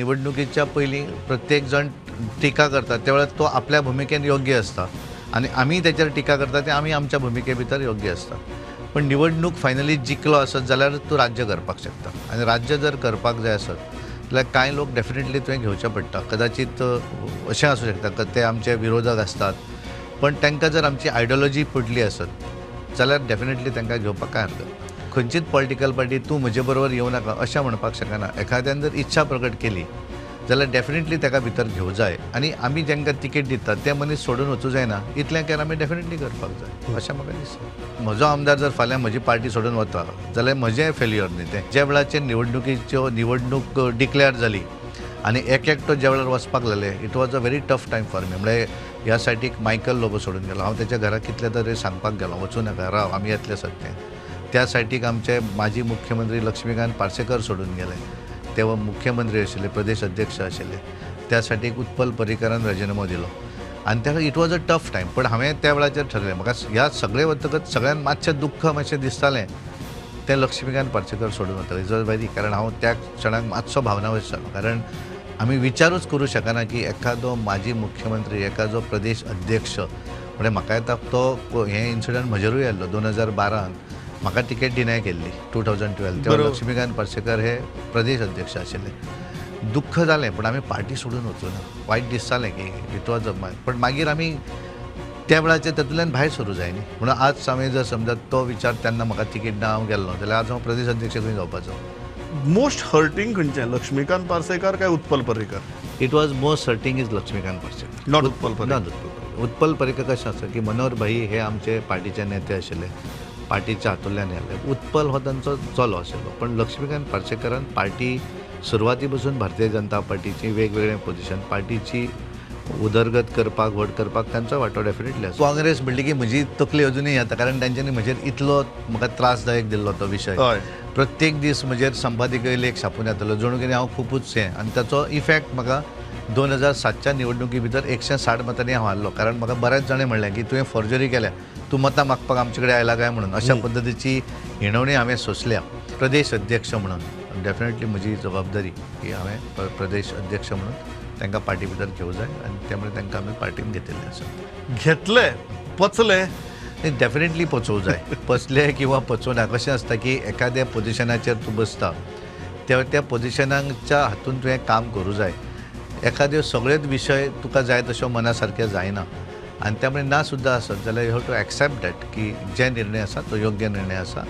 निवडणुकीच्या पयलीं प्रत्येक जण टिका करता त्या वेळार तो आपल्या भुमिकेन योग्य आसता आनी आमी तेचेर टिका करता ते आमी आमच्या भुमिके भितर योग्य आसता. पण निवडणूक फायनली जिखलो आसत जाल्यार तूं राज्य करपाक शकता आनी राज्य जर करपाक जाय आसत जाल्यार कांय लोक डेफिनेटली तुवें घेवचे पडटा. कदाचित अशें आसूं शकता ते आमचे विरोधक आसतात पण तांकां जर आमची आयडियोलॉजी पडली आसत जाल्यार डेफिनेटली तांकां घेवपाक कांय हरकत ना. खंयचीच पॉलिटिकल पार्टी तूं म्हजे बरोबर येवं नाका अशें म्हणपाक शकना. एखाद्यान जर इच्छा प्रकट केली जाल्यार डेफिनेटली ताका भितर घेवं जाय आनी आमी जांकां तिकेट दितात ते मनीस सोडून वचूं जायना इतलें केल्यार आमी डेफिनेटली करपाक जाय अशें म्हाका दिसता. म्हजो आमदार जर फाल्यां म्हजी पार्टी सोडून वता जाल्यार म्हजें फेल्युअर न्ही तें. ज्या वेळाचेर निवडणुकीच्यो निवडणूक डिक्लेअर जाली आनी एक एकटो ज्या वेळार वचपाक लागले it was a very tough time for me. म्हळ्यार ह्या सायडीक मायकल लोबो सोडून गेलो, हांव तेच्या घरा कितले तरी सांगपाक गेलो वचूं नाका राव आमी येतले सत्तेन. त्या सायडीक आमचे माजी मुख्यमंत्री लक्ष्मीकांत पार्सेकर सोडून गेले, ते मुख्यमंत्री आशिल्ले, प्रदेश अध्यक्ष आशिल्ले. त्या सायडीक उत्पल पर्रीकरान राजिनामो दिलो आनी त्या it was a tough time. पण हांवें त्या वेळाचेर ठरयलें म्हाका ह्या सगळें वतकच सगळ्यांत मातशें दुख्ख मातशें दिसतालें तें लक्ष्मीकांत पार्सेकर सोडून वतकच is very, कारण हांव त्या क्षणाक मातसो भावनावश जालो. कारण आमी विचारूच करूं शकना की एखादो माजी मुख्यमंत्री एखादो प्रदेश अध्यक्ष म्हणजे म्हाका येता तो हें इन्सिडंट म्हजेरूय आयल्लो 2012 म्हाका तिकेट डिनाय केल्ली 2012 तेन्ना लक्ष्मीकांत पार्सेकर हे प्रदेश अध्यक्ष आशिल्ले. दुख्ख जालें पण आमी पार्टी सोडून वचूं ना, वायट दिसतालें की it was a, पण मागीर आमी त्या वेळाचेर तातूंतल्यान भायर सरूं जाय न्ही. म्हणून आज हांवें जर समजा तो विचार तेन्ना म्हाका तिकेट ना हांव गेल्लो जाल्यार आज हांव प्रदेश अध्यक्ष खंय जावपाचो. मोस्ट हर्टींग खंयचें, लक्ष्मीकांत पार्सेकर काय Utpal Parrikar? It was most hurting is Laxmikant Parsekar, not Utpal Parrikar. Not Utpal Parrikar. Utpal Parrikar कशें आसा की मनोहर भाई हे आमचे पार्टीचे नेते आशिल्ले, पार्टीच्या हातूंतल्यान आयले. उत्पल हो तांचो चलो आशिल्लो पण लक्ष्मीकांत पार्सेकरान पार्टी सुरवाती पसून भारतीय जनता पार्टीची वेगवेगळे पोजिशन पार्टीची उदरगत करपाक व्हड करपाक तांचो वांटो डेफिनेटली आसा. काँग्रेस म्हणली की म्हजी तकली अजुनूय येता कारण तांच्यांनी म्हजेर इतलो म्हाका त्रासदायक दिल्लो तो विशय. प्रत्येक दीस म्हजेर संपादकीय लेख छापून येतालो जणू कितें हांव खुबूच हें आनी ताचो इफेक्ट म्हाका 2007च्या निवडणुकी भितर 160 मतांनी हांव हारलो. कारण म्हाका बऱ्याच जाणांनी म्हणलें की तुवें फॉर्जरी केल्या, तूं मतां मागपाक आमचे कडेन आयला काय म्हणून. अशा पद्दतीची हिणवणी हांवें सोंसल्या. प्रदेश अध्यक्ष म्हणून डेफिनेटली म्हजी जबाबदारी की हांवें प्रदेश अध्यक्ष म्हणून तांकां पार्टी भितर घेवं जाय आनी त्यामुळे तांकां आमी पार्टीन घेतिल्लें आसा. घेतले पचले? डेफिनेटली पचोवं जाय. पचले किंवा पचोवना कशें आसता की एखाद्या पोजिशनाचेर तूं बसता त्या त्या पोजिशनाच्या हातून तुवें काम करूं जाय. एखाद्यो सगळेच विशय तुका जाय तश्यो मना सारके जायना आनी त्यामुळे ना सुद्दां आसत जाल्यार you have to accept that की जे निर्णय आसा तो योग्य निर्णय आसा,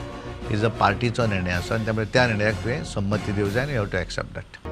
is a पार्टीचो निर्णय आसा आनी त्यामुळे त्या निर्णयाक तुवें संमती दिवंक जाय आनी you have to accept that.